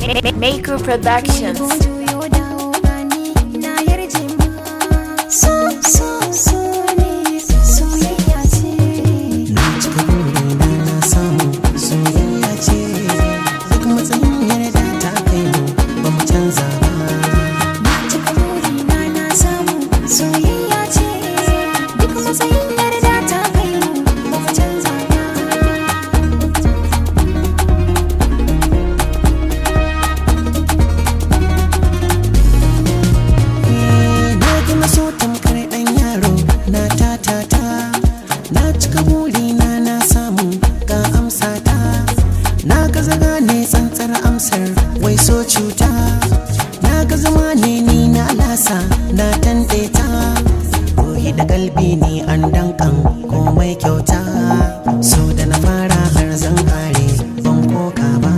Maker Productions. Juyo dawo gani na yarje ma. So so so ne soyayya ce. Na cika burina, na samu soyayya ce. Duk matsayin yarda ta kai mu, ba mu canza ba. Na cika burina, na samu soyayya ce. Duk matsayin yarda ta kai mu, ba mu canza ba. Na gina so tamkar ɗan yaro na ta ta ta. Na cika burina, na samu, ga amsa ta. Na gaza gane tsantsar amsar wai so cuta. Na ga zama ne ni na lasa na tanɗe ta. Ruhi da kalbi ni an dankan komai kyauta. So da na fara har zan kare, ban koka ba.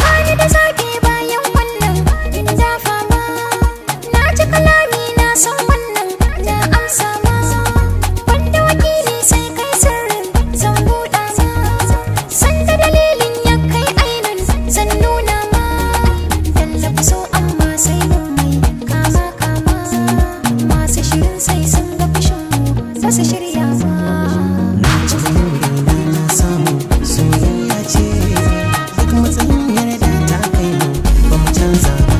Bani da zaɓi bayan wannan in dafa ma. Na ji kalami, na san wannan na amsa ma. Wanda wakili sai kai, sirrin zan buɗa ma. Sanda dalilin ya kai ainun zan nuna ma. Tallafa so amma sai mun mai kama kama. Masu shirin sai sun ga fushin mu, ba su shirya ba. Na cika burina, na samu soyayya ce. Duk matsayin yarda ta kai mu, ba mu canza ba.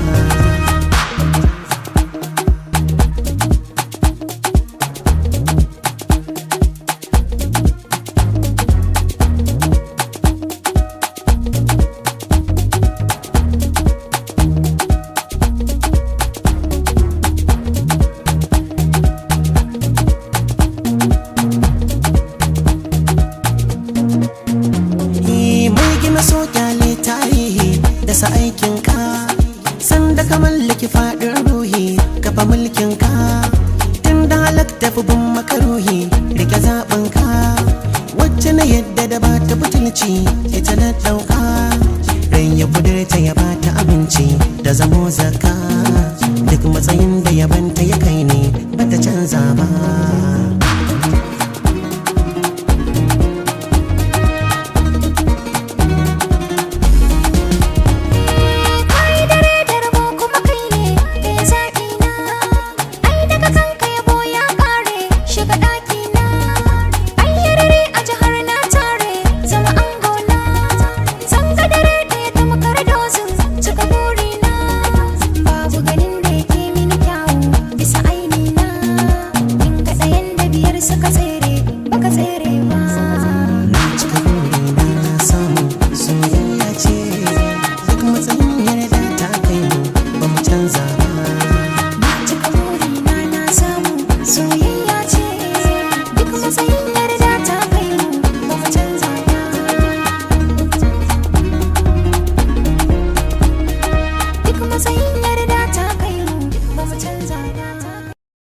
Eh, mai gina so, kyale tarihi da sa aikinka. Sanda ka mallaki faɗin ruhi, kafa mulkinka. Tun da halak tafi bin makaruhi, rike zaɓinka. Wacce na yadda da ba ta butulci, ita na ɗauka. Rai ya kudurta ya ba ta abinci da zamo zaka. Duk matsayin da yabanta ya kai ne, ba ta canza ba.